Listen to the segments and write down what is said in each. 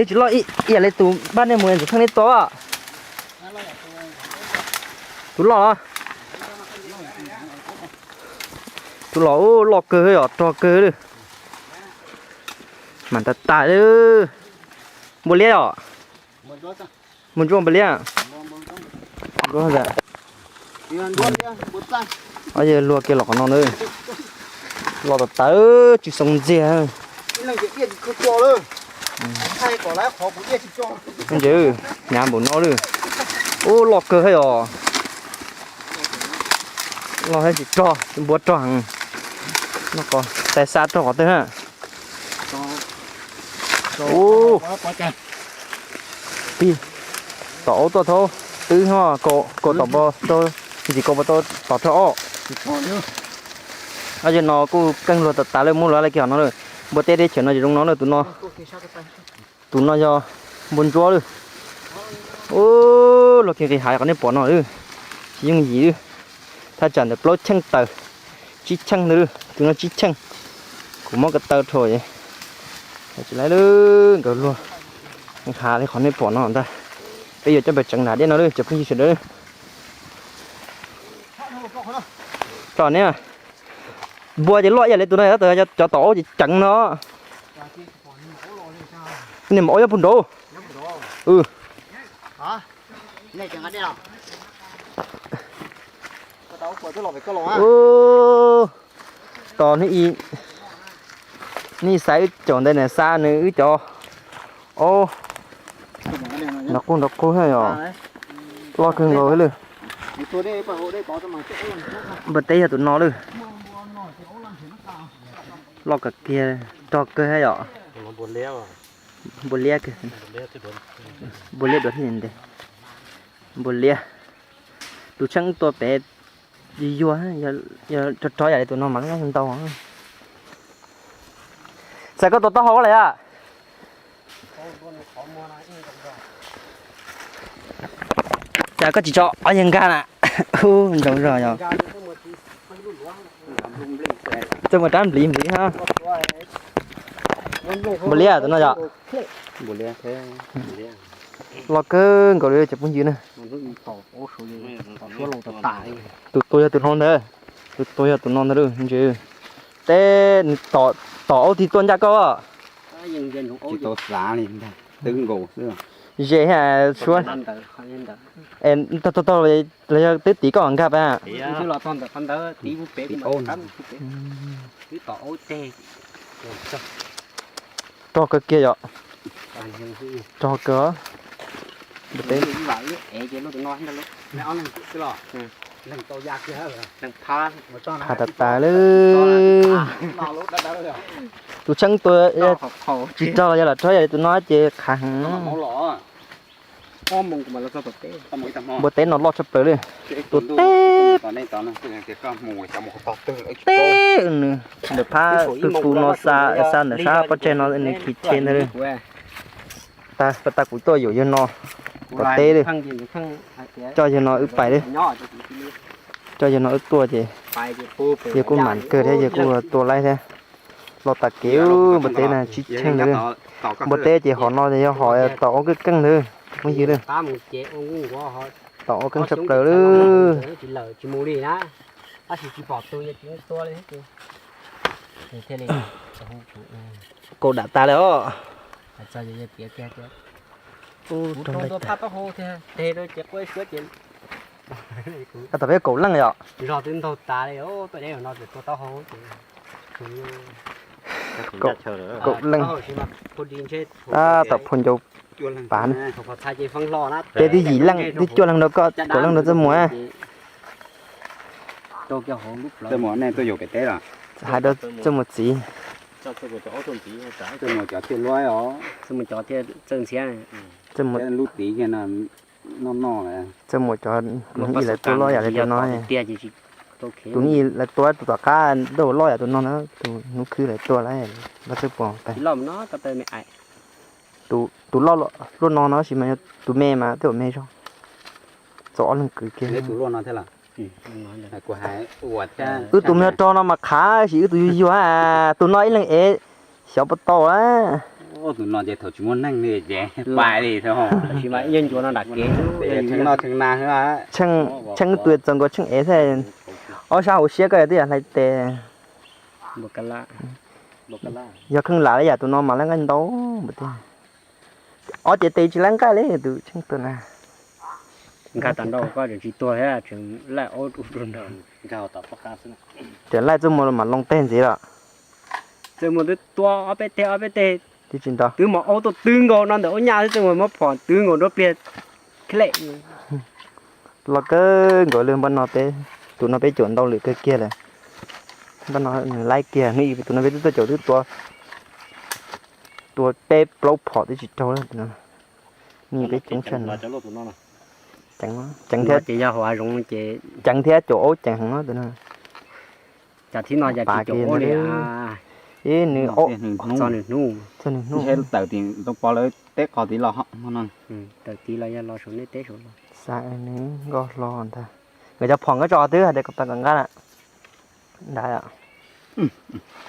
Tsis loj ib yam li tus npaj nej mus ntxim theej nej tso. Tus loj, tus loj ub, loj kawg yom, rog kawg li. Mas tas tas li. Npua liab yom? Npua ntsuab npua liab. Yog luag kiag los qhov no na. Los tas tas tsis xoo ntxiag. Ntses hnyav npaum no li. Ub, loj kawg thiab os. Loj thiab tsis rog, npua rog heev. Noj qos, tais xa rog qhov twg na. Ub, tom aub tuaj thaub twb ho, kaum tau, ntxim kaum tau tom rog os. Yog no kuj keej luag tas tas lawm, muab luag kiag qhov no lawm. Npua teb teb chaws no ces zoo no na, tus no, tus no yog npua ntsuab lawm. Ub, luag kiag nqis hav qhov nej pom no lawm, tsis yooj yim li. Thaj tsam ntawm plaub cheej tawm, tsib cheej ntawd, tus no tsib cheej. Kuv muab ko taw rau tsis laib lawm, nkawd luag nqis hav li qhov nej pom no ntag. Peb yuav coj pes tseev nram dej no lawm cov phooj ywg sawv daws. Tso ne, npua ces loj ib yam li tus no, cov tom aub ces ceev no. Niag maum aub nyob puag nraud. Tos neb xaiv wb caum ntawd na, xa nws wb cov aub. Nrov qub nrov qub thiab yom. Loj kawg nkaus thiab lawm. Npua teb yog tus no lawm. Loj kawg kiag, rog kawg thiab yom. Npua liab kiag, npua liab dua thiab nte. Npua liab. Tus tsheej tuaj pem yuag yuag, yog rog rog yam li tus no mas ntau. Xav koj tua taub hau lawm a? Xav koj tsis tso ob yawg nkag na. Ub, ntsoov zog yog. Txawj muaj rab npliv npliv hab. Npua liab tus no yom. Loj kawg nkaus li cov phooj ywg na. Tus tua yog tus no ntag. Tus tua yog tus no ntag. Ntses teb, tom aub tig tuaj ncaj koj. Ze, suab, tog tog, los yog twb tiv koj nkag pab. Rog kawg kiag yom. Rog kawg. Phav tas tas li. Tus tsheej tua tsis rog los yog lam rog, yog li tus no ces qhav heev. Npua teb no loj tshaj plaws li. Tus teb, teb nws ntawm phab tu tu no xa, xa ntawm sab pob tseg no nws khi tshe ntag li. Tag, tag kuv tuaj yuam yawg no tom teb li. Coj yawg no wb pais li. Coj yawg no wb tuaj ces yawg kuj mam kawg thiab yawg kuj tua laib thiab. Los tas kev, npua teb na tsib cheej ntawd li. Npua teb ces hom no yog hom tom aub keej keej ntawd, phooj ywg li. Tom aub keej tshaj plaws li. Kaum dam tas li os. Tom peb kaum leej yom. Kaum leej. Tab tom phau ncau pav na. Peb twb yim leej, twb cuaj leej rau koj, kaum leej rau Txawj Muas. Hais rau Txawj Muas txiv. Txawj Muas cov, tus Nyij lawv tua loj yam li tus no. Tus Nyij lawv tua tus tom qab ntau loj yam tus no na, tus hnub khwb lawv tua lawm, Vaj Txawj Puas tas. Tus loj luaj no no sis mas yog tus me mas twb me zog. Txog ob leeg kwv kiag. Wb tus me rog no mas qhav sis wb tus yuag yuag, tus no ib leeg ev xyov puas tau lawm. Tus no ces thaum tsis muaj neeg li ces pais li. Tab sis mas yeej ncuav no nram kev, noj tsheej na. Tsheej tus txaus nkaus tsheej ev thiab. Ob sab hauv siab koj twb yog hlais tes. Yog kheej lam li yam tus no mas laib nqaij ntau npaum tiag. Ob cev tes tsis laib nqaij li tus tsheej tus na. Nkag tas nrau koj tseem tsis tuag thiab tseem laij aub rau nrad. Tseem laij txuj muag los mam loo teg ntxiv los. Txuj muag twb tua ob peb teg ob peb teg. Twb tsis nrov. Twb mus aub tuaj twb nkaus no ntawm ub nyaj xwb txuj muag muab phom twb nkaus nruab pliag. Loj kawg nkaus li npaj no peb, tus no peb caum ntau lwm kawg kiag lawm. Npaj no nws laib kiag, hnub ib tus no peb twb tuaj caum twb tua, tua peb plaub phom twb tsis raug li tus no. Ni peb coob tshaj no. Ceev thiab, ceev thiab caum aub ceev heev no tus no. Cas thib no cas tsis caum aub li. Ib nws, txog nws hnub. Tawm tim ntoo pov lawv teb qhov tid los no. Tawm tid los yog los saum nej teb saum los. Xav nws nkauj hlo ntag. Nkawd cov phom nkawd tso twb hais tias kom tau kom nqaj lawm. Ntawd,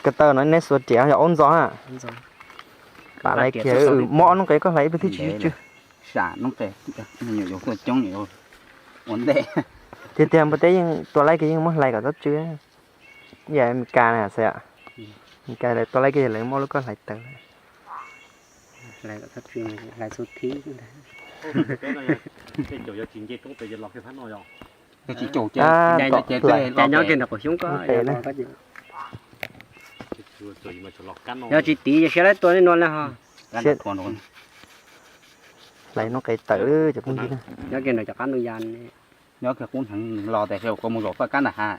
ko taw no neb xuas riam yog aub ntxo na. Pam laiv kiag, muab ob noob qes koj hlais ib pliag twb tsis tsw. Sam noob qes, me nyuam yuav tuaj coob ua ntej. Tiag tiag npua teb yeej tua laib kiag yeej muab hlais kom txhob tsw. Ib yam Meskas na xwb, Meskas lawv tua laib kiag lawv muab lub koj hlais tawv. Hlais txhob tsw, hlais xub thib. Nyob kiag ntawm qaum xyoob ko. Yog tsis tiv ces siab laib tua nej nua le ho. Hlais noob qes tawm cov phooj ywg. Nyob kiag ntawm cov qab ntoo ya. Nyob kiag qub hneev los tias kuv mus zaum txoj kab nram hav.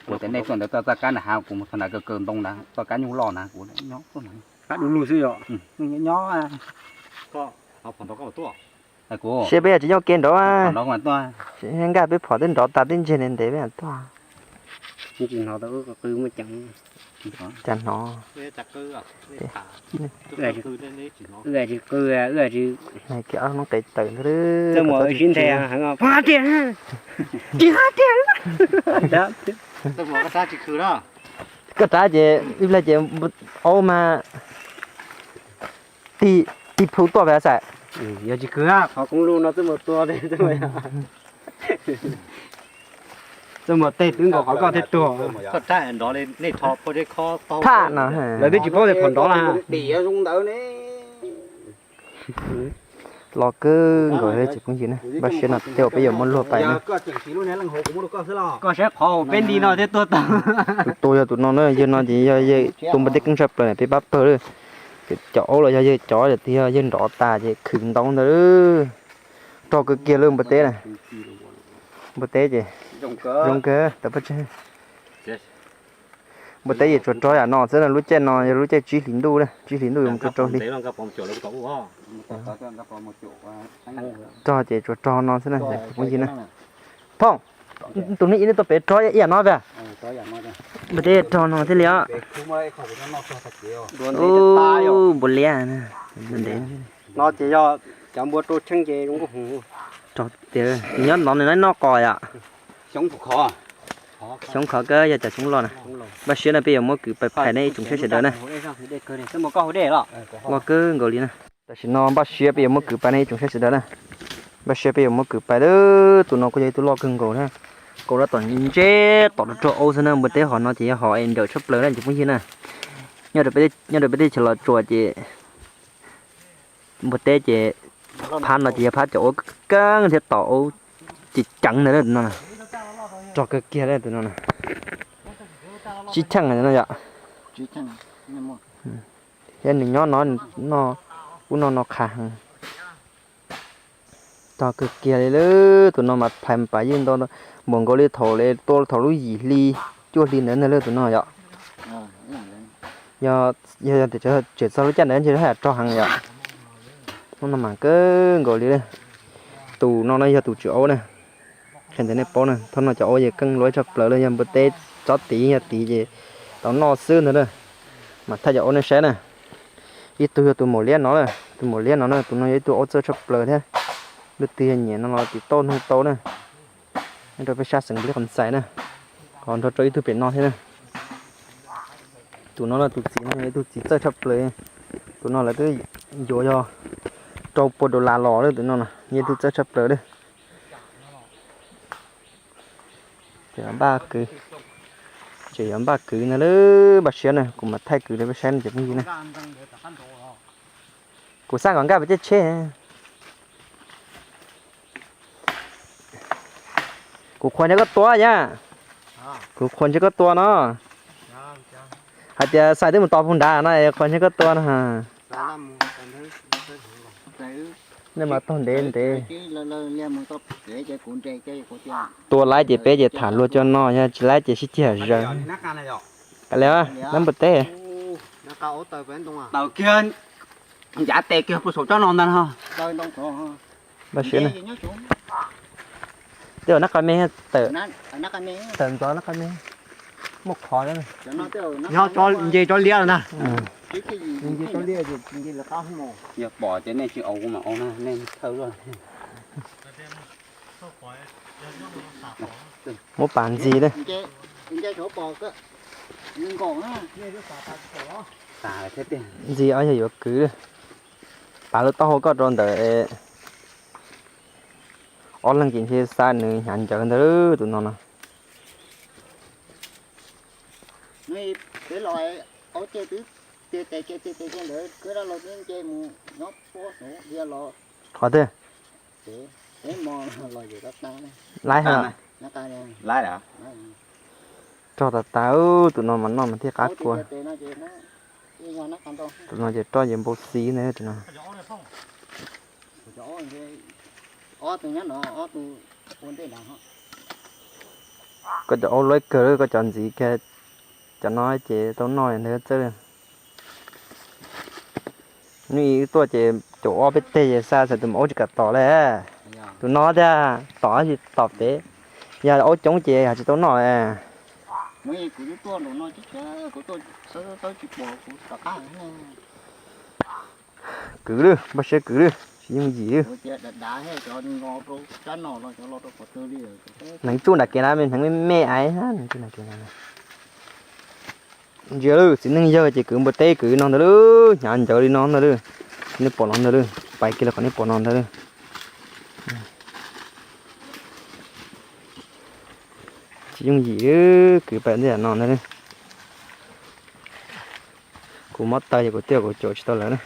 Kuv tias nej tuaj ntawd txoj kab nram hav, kuv mus txog nram kaw kaw ntoo ntawd txoj kab nyuj loj na kuv nyob tuaj na. Qab du lug xwb yom. Nyob. Siab peb yog tsis nyob ke nrov. Nkaj peb phom twb nrov tas twb ntseg ntev ntev peb tuaj. Tsis hnov tau qw muaj ceev. Cas hnov. Wb tsis qw, wb tsis, noob qes tawm ntag. Txawj muas sib nthe heev, phob tiag, tsis hab tiag. Koj rab ces ib pliag ces aub mas tig plhu tuaj pem xaim. Yog tsis kwv qhov koob lug no txawj muas tua, txawj muas tej twb nkaus qhov koj thiaj tuag. Phaj no, lawv twb tsis paub tias phom nrov na. Los kawg nkaus li tsoom phooj ywg na, npaj siab no tej uas peb yuav muab luag pais na. Koj saib qhov uas peb nti no thiab tuaj tau. Tus tua yog tus no na, yawg no ces yog yawg tua npua teb keej tshaj plaws peb pab pawg lawm. Cov aub los yog yawg cov, yog tias yog yawg nrov tas ces khwv ntau ntawd. Rog kawg kiag lawm npua teb na. Npua teb ces zoo kawg tawm paj tseg. Npua teb ces tsuas rog yam no xwb na, lub caij no yog lub caij tsib hlis ntuj, tsib hlis ntuj yuav mus rau rau hli. Rog ces tsuas rog no xwb na, phooj ywg na. Thooj, tus hnub ib neb tuaj pem rog ib yam no tiag. Npua teb rog no thiaj li os. Npua liab. No ces yog cov npua rau tsheej ces zoo nkauj heev. Rog tias nyob no nws noj qos yom. Xyoob khov kawg yog cov xyoob loj na. Npaj siab no peb yuav muab kwv pais phais nej ib tsoom saib sawv daws na. Loj kawg nkaus li na. Tam sim no npaj siab peb yuav muab kwv pais nej ib tsoom saib sawv daws na. Npaj siab peb yuav muab kwv pais, tus no kuj yog ib tug loj kawg nkaus na. Kaus rab tom ntseb tom rau rau aub xwb na, npua teb hom no ces yog hom es nrawm tshaj plaws na cov phooj ywg na. Nyob rau peb teb chaws Los Tsuas ces npua teb ces phab no ces yog phab cov aub keeb thiab tom aub ces ceev ntawd tus no. Rog kawg kiag tus no. Tsib cheej no yom. Thiab nws nyob no, ub no no qhav heev. Rog kawg kiag li lawm, tus no mas phais pas yeej ntau npaum nkaus li thaum tua thaum lub yim hli cuaj hli ntawd ntag lawm tus no yom. Yog, yog tias tseem txog lub caij ntawd ntshe haj yam rog heev yom. Hnub no mas kawg nkaus li. Tus no no yog tus tswv aub na. Qhia ntawd nej paub na, thaum no cov aub yeej keej luaj tshaj plaws li, yog npua teb tsob tid yog tid ces tau noj xwb ntag na. Mas thaij cov aub nej saib na. Ib tug yog tus maum liab no na, tus maum liab no na, tus no yog ib tug aub txawj tshaj plaws thiab. Leej twg yog nyiam no los tim toj nug tau na. Nyob rau peb sab xeev Npliv Qhov Ntxais na, ho nrog rau ib tug pem no thiab na. Tus no no tus txiv no yog ib tug txiv txawj tshaj plaws. Tus no lawv twb yuav yog rau pua dollar los lawm, tus no na nyiaj twb txawj tshaj plaws li. Ces npaj kwv, ces yuav npaj kwv ntag lawm, npaj siab na, kuv mam thaij kwv rau peb saib no cov phooj ywg na. Kuv xav kom nkaj pem tej tsheb. Kuv qhuas ntshe koj tua yam. Kuv qhuas ntshe koj tua no. Hais tias Xais twb mus tos puag nrad no es qhuas ntshe koj tua no. Nej mas taug ntev ntev. Tua laib ces peb ces tham luag coj noj, yog tsis laib ces sib ceg zaws. Kav liam, lab npua teb. Ncav tes kiag puag saum tsob no ntag no. Npaj siab na. Tej zaum nab qa me, tawm ntxov nab qa me, muaj qhov. Nyob nce tsob liab no na. Nce tsob liab ces nce lawv qab. Yog pom tias nej tsis aus kuv mam aus na, nej thawj luaj. Muab pas ntxis lawm. Ntxis os, yog yuav kwv. Pas lub taub hau koj rau ntawm. Ob leeg ces ntshe xa nws hnyav ncawv ntawd tus no no. Qhov twg? Laib heev. Rog tas tas, tus no mas noj mas thiaj qab kua. Tus no ces roj ces npau xis ntag tus no. Koj cov aub lawv kawg, koj cov ntxiv kiag, cov no ces tau noj ntag txawj. Hnub ib wb tuaj ces caum ob peb teg ces xa txhais tus mas aub tsis kam tom li. Tus no tiag tom tsis tom pem, yog aub coob ces yog tsis tau noj. Kwv lawm, npaj siab kwv lawm, tsis yooj yim lawm. Hneev tsuj nram kev na, hneev me me aiv, hneev tsuj nram kev na. Ntsia lawm, txiv neej yawg ces kwv npua teb kwv no ntag lawm, hnyav ncawv li no ntag lawm. Nej pom no ntag lawm, pais kiag los kom nej pom no ntag lawm. Tsis yooj yim, kwv pais ntej no ntag lawm. Kuv mob taw ces kuv twb kuv caum tsis tau lawv na.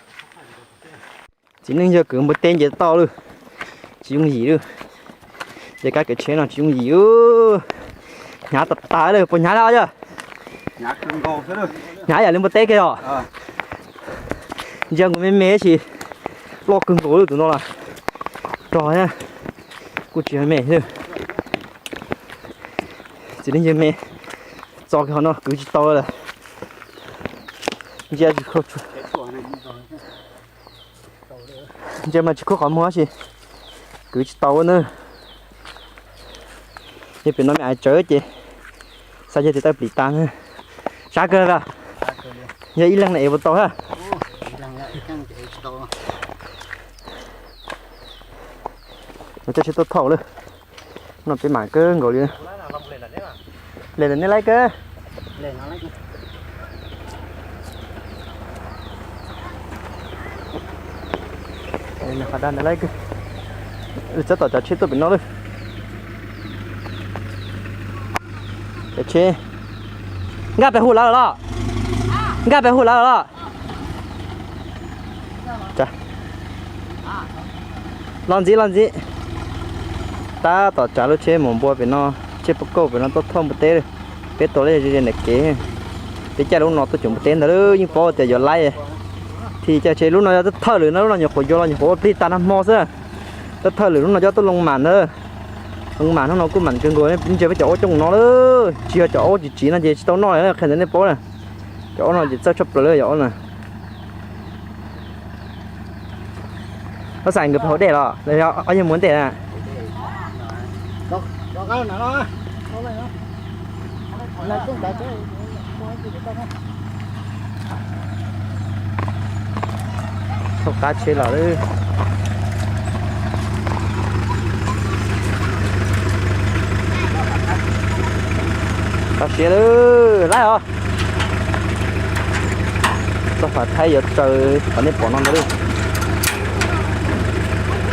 Txiv neej yawg kwv npua teb nce toj lawm, tsis yooj yim lawm. Ces kab kev tsheb no tsis yooj yim, hnyav tas tas lawm, puas hnyav li yog? Hnyav yam li npua teb kiag os. Ntsia nkaus me me tab sis loj kawg nkaus lawm tus no los. Rog thiab, kuj tsis me lawm. Txiv neej yawg me, txo kiag qhov no kwv tsis tau lawm. Ntsia tsis, ntsia mas tsis khuab qhov muag tab sis kwv tsis tau na. Yog pem no me aiv tsawv ces xa yog tis tawj plis tas na. Sab kawg los, yog ib leeg na es puas tau hab? Coj tsheb tuaj thauj lawm. No peb mam kawg nkaus li. Lem ntawm nej laib kawg. Qhov dag ntawd laib kawg. Wb txhob tom cov tsheb tuaj pem no lawm. Cov tsheb. Nkaj pem hu lawv los? Nkaj pem hu lawv los? Los ntxiv los ntxiv. Tab tom tsav lub tsheb mus npua pem no, tsheb pob kauj pem no tuaj thauj npua teb. Peb tua lawm ze ze ntawm kev. Peb caij lub no tuaj cuam npua teb ntag, yeej paub tias yuav laib. Thiaj caij tsheb lub no yog thawj lwm no, lub no nyuam qhuav yuav los nyuam qhuav ua plig tag nag hmo xwb. Thawj lwm lub no cov tuaj loo mam ntag. Loo mam hnub no kuj mam kawg nkaus, ntsia peb cov aub coob no lawm, tsis yog cov aub tsis tsiv no ces tsis tau noj li, qhia ntawd nej paub na. Cov aub no ces txawj tshaj plaws li cov aub na. Ob xav nkawd pem hauv dej los, ob yawg mus ntej na. Thauj qab tsheb los lawm. Txog siav lawm, laib os. Tau fam thaib yuav tsaws qhov nej pom no ntawd li.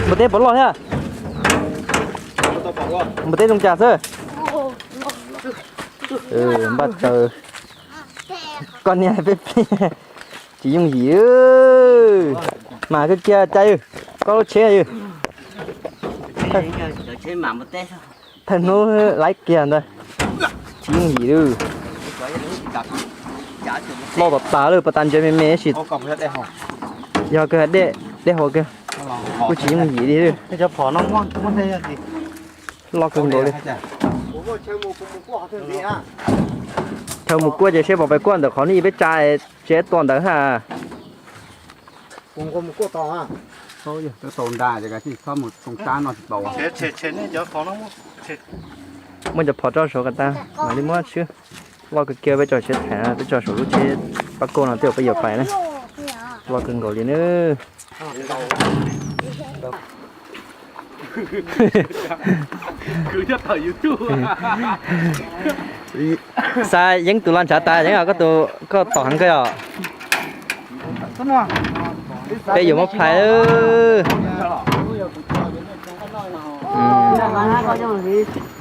Npua teb puas loj thiab? Npua teb zoo cas xwb? Npaj tsaws. Koj niag peb pliag tsis yooj yim. Mas kawg kiag cai, koj lub tsheb. Thawj hnub laib kiag ntawd. Tsis yooj yim li. Loj tas tas li, pas tas ntses me me tab sis yog kawg dej, dej haus kawg. Kuj tsis yooj yim li. Loj kawg nkaus li. Chaw mus kuaj ces seb puas pais kuaj ntawm qhov nej peb tsa tsev tua ntawd ha. Muab cov phom tso saud ko tas mam li muab swb. Loj kawg kiag, peb tso siav tham, peb tso saum lub tsheb pab kauj no tej zaum peb yuav pais na. Loj kawg nkaus li na. Xa Yeeb tus los ntshav tas, Yeeb, koj tom heev kawg yom. Peb yuav muab plhais.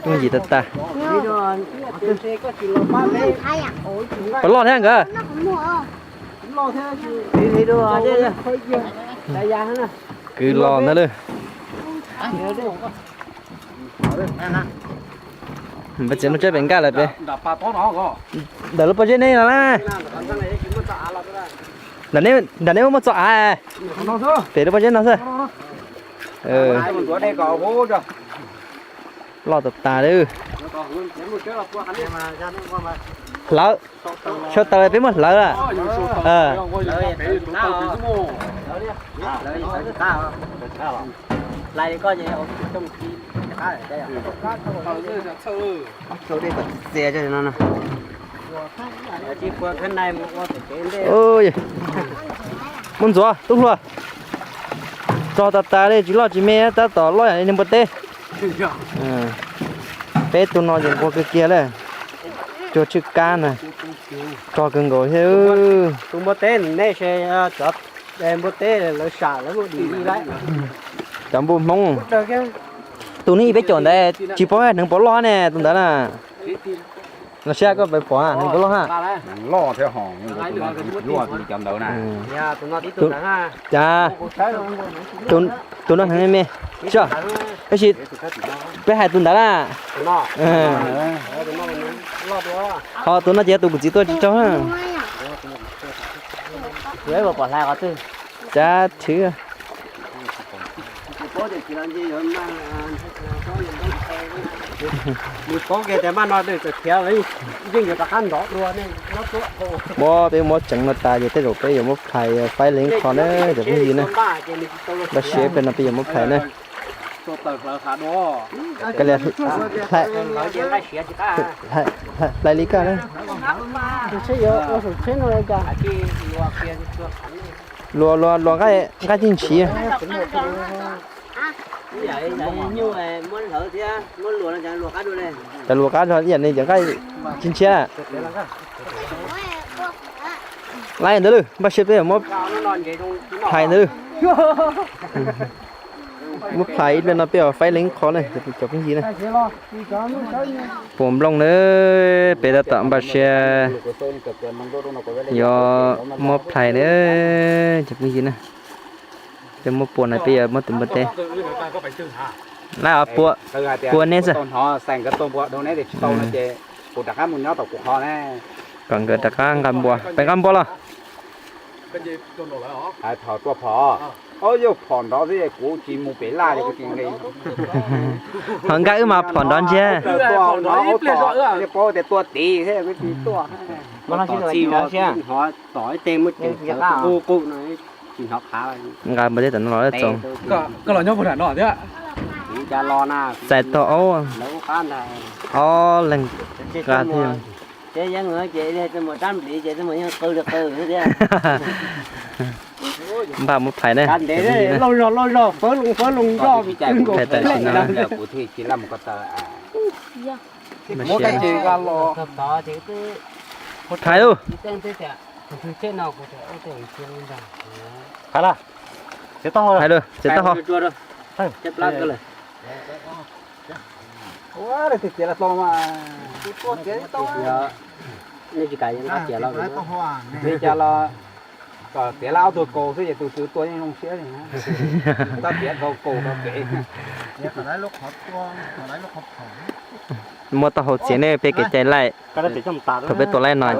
Yooj yim tas tas. Puas loj thiab nkawd? Kwv los ntag lawm. Peb txiav muaj tsev pem nkaj lawm pem. Ntawm lub pob zeb neb no na. Nram neb muaj txoj av. Pem lub pob zeb no xwb. Loj tas tas li. Hlawv. Sau taws peb muab hlawv lawm. Muab ntxuav tub hluas. Txog tas tas li, tsis loj tsis me, tab tom loj yam li npua teb. Peb tus no ces nquag kiag kiag lawm. Cuag tshwj kab na. Tsog kawg nkaus thiab. Tus npua teb nej, cov npua teb lawv sam lawv muaj dim li lawm. Cov npua Hmoob. Tus neb ib peb caum ntawd tsis paub hneev puas loj ne, tus ntawd na. Los sis koj pom hneev puas loj ha. Loj thiab ho, cov ntawd na. Cas tus no hneev me, tab sis peb hais tus ntawd na. Ho tus no ces tus kuv txiv tua tsis raug. Cas thwv. Muab peb muab tseev no tas ces tej zaum peb yuav muab plhais faib leej qho na cov phooj ywg na. Npaj siab peb no peb yuav muab plhais na. Hlais li koj na. Luas luas luas nqaij tij ntshiv. Cov luas qab ib yam li cov nqaij tsis ntshiab. Laib ntawd lawm, npaj siab peb yuav muab plhais ntawd lawm. Muab plhais ib pliag no peb yuav faib leej qho na cov phooj ywg na. Puas nplooj na, peb tab tom npaj siab yuav muab plhais na cov phooj ywg na. Peb muab pua na peb yuav muab tus npua teb. Laib os, pua, pua neb xwb. Kom nkawd rov qab nqa npua, peb nqa npua los. Phom, o yog phom nrov xwb kuv tsis mus pem laj kuv tsis nqis. Ho nkaj wb mas phom nrov ntsiag. Paub tias tua tid thiab kuv tsis tuaj. Tom ib teg muab qu qu no tsis hnov qhav. Nqa npua teb tom no los txoos. Koj los nyob puag nram no thiab. Txais tau ob, ob leeg nqa thiab. Npaj muab plhais na. Plhais tam sim no. Plhais lauj. Tus tseb no kuv tseem ua tej ntsia li ntag. Hais lawm, txiav taub hau. Hais lawm, txiav taub hau. Ua txiav los tau mas. Ua txiav los, kom txiav lawm ob tug kaus xwb ces tus twg tua yeej zoo siab li na. Tab txiav kaus kaus kaus kev. Muab taub hau txiav ne, peb kev cai laij. Thaum peb tua laij no ces